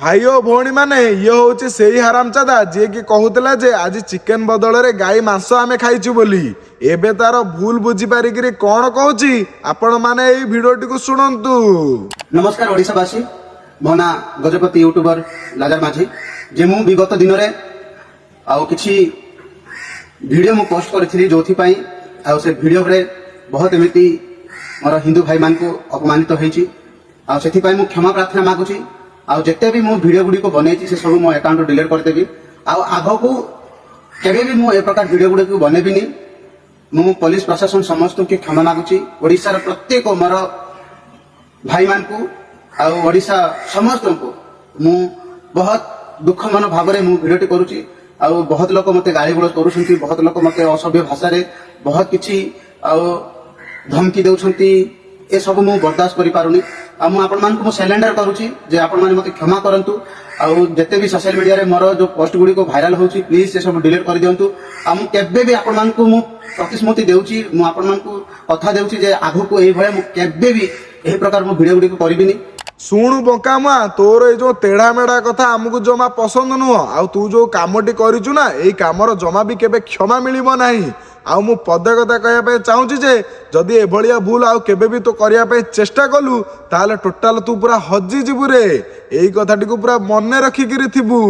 ଭାଇ ଓ ଭଉଣୀ ମାନେ, ଇଏ ହଉଛି ସେଇ ହାରାମଚାଦା, ଯିଏକି କହୁଥିଲା ଯେ ଆଜି ଚିକେନ ବଦଳରେ ଗାଈ ମାଂସ ଆମେ ଖାଇଛୁ ବୋଲି। ଏବେ ତାର ଭୁଲ ବୁଝିପାରିକିରି କଣ କହୁଛି, ଆପଣ ମାନେ ଏଇ ଭିଡିଓଟିକୁ ଶୁଣନ୍ତୁ। ନମସ୍କାର ଓଡ଼ିଶାବାସୀ। ମୋ ନାଁ ଗଜପତି ୟୁଟ୍ୟୁବର ଲାଜାର ମାଝୀ। ଯେ ମୁଁ ବିଗତ ଦିନରେ ଆଉ କିଛି ଭିଡ଼ିଓ ମୁଁ ପୋଷ୍ଟ କରିଥିଲି, ଯୋଉଥିପାଇଁ ଆଉ ସେ ଭିଡ଼ିଓରେ ବହୁତ ଏମିତି ମୋର ହିନ୍ଦୁ ଭାଇମାନଙ୍କୁ ଅପମାନିତ ହେଇଛି। ଆଉ ସେଥିପାଇଁ ମୁଁ କ୍ଷମା ପ୍ରାର୍ଥନା ମାଗୁଛି। ଆଉ ଯେତେ ବି ମୁଁ ଭିଡ଼ିଓ ଗୁଡ଼ିକ ବନେଇଛି, ସେ ସବୁ ମୋ ଆକାଉଣ୍ଟରୁ ଡିଲିଟ୍ କରିଦେବି। ଆଉ ଆଗକୁ କେବେ ବି ମୁଁ ଏ ପ୍ରକାର ଭିଡ଼ିଓ ଗୁଡ଼ିକୁ ବନେଇବିନି। ମୁଁ ପୋଲିସ ପ୍ରଶାସନ ସମସ୍ତଙ୍କୁ କ୍ଷମା ମାଗୁଛି। ଓଡ଼ିଶାର ପ୍ରତ୍ୟେକ ମୋର ଭାଇମାନଙ୍କୁ ଆଉ ଓଡ଼ିଶା ସମସ୍ତଙ୍କୁ ମୁଁ ବହୁତ ଦୁଃଖ ମନ ଭାବରେ ମୁଁ ଭିଡ଼ିଓଟି କରୁଛି। ଆଉ ବହୁତ ଲୋକ ମୋତେ ଗାଳି ଗୁଲଜ କରୁଛନ୍ତି, ବହୁତ ଲୋକ ମୋତେ ଅସଭ୍ୟ ଭାଷାରେ ବହୁତ କିଛି ଆଉ ଧମକି ଦେଉଛନ୍ତି। ଏସବୁ ମୁଁ ବରଦାସ୍ତ କରିପାରୁନି। ଆଉ ମୁଁ ଆପଣମାନଙ୍କୁ ମୁଁ ସରେଣ୍ଡର କରୁଛି ଯେ ଆପଣମାନେ ମୋତେ କ୍ଷମା କରନ୍ତୁ। ଆଉ ଯେତେ ବି ସୋସିଆଲ ମିଡ଼ିଆରେ ମୋର ଯୋଉ ପୋଷ୍ଟ ଗୁଡ଼ିକ ଭାଇରାଲ ହେଉଛି, ପ୍ଲିଜ ସେ ସବୁ ଡିଲିଟ୍ କରିଦିଅନ୍ତୁ। ଆଉ ମୁଁ କେବେ ବି ଆପଣମାନଙ୍କୁ ମୁଁ ପ୍ରତିଶ୍ରୁତି ଦେଉଛି, ମୁଁ ଆପଣମାନଙ୍କୁ କଥା ଦେଉଛି ଯେ ଆଗକୁ ଏଇଭଳିଆ ମୁଁ କେବେ ବି ଏହି ପ୍ରକାର ମୁଁ ଭିଡ଼ିଓ ଗୁଡ଼ିକ କରିବିନି। ଶୁଣୁ ବଙ୍କାମୁଆ, ତୋର ଏଇ ଯୋଉ ତେଢା ମେଢା କଥା ଆମକୁ ଜମା ପସନ୍ଦ ନୁହଁ। ଆଉ ତୁ ଯୋଉ କାମଟି କରିଛୁ ନା, ଏଇ କାମର ଜମା ବି କେବେ କ୍ଷମା ମିଳିବ ନାହିଁ। ଆଉ ମୁଁ ପଦେ କଥା କହିବା ପାଇଁ ଚାହୁଁଛି ଯେ ଯଦି ଏଭଳିଆ ଭୁଲ ଆଉ କେବେ ବି ତୁ କରିବା ପାଇଁ ଚେଷ୍ଟା କଲୁ, ତାହେଲେ ଟୋଟାଲ ତୁ ପୁରା ହଜିଯିବୁ ରେ। ଏଇ କଥାଟିକୁ ପୁରା ମନେ ରଖିକିରି ଥିବୁ।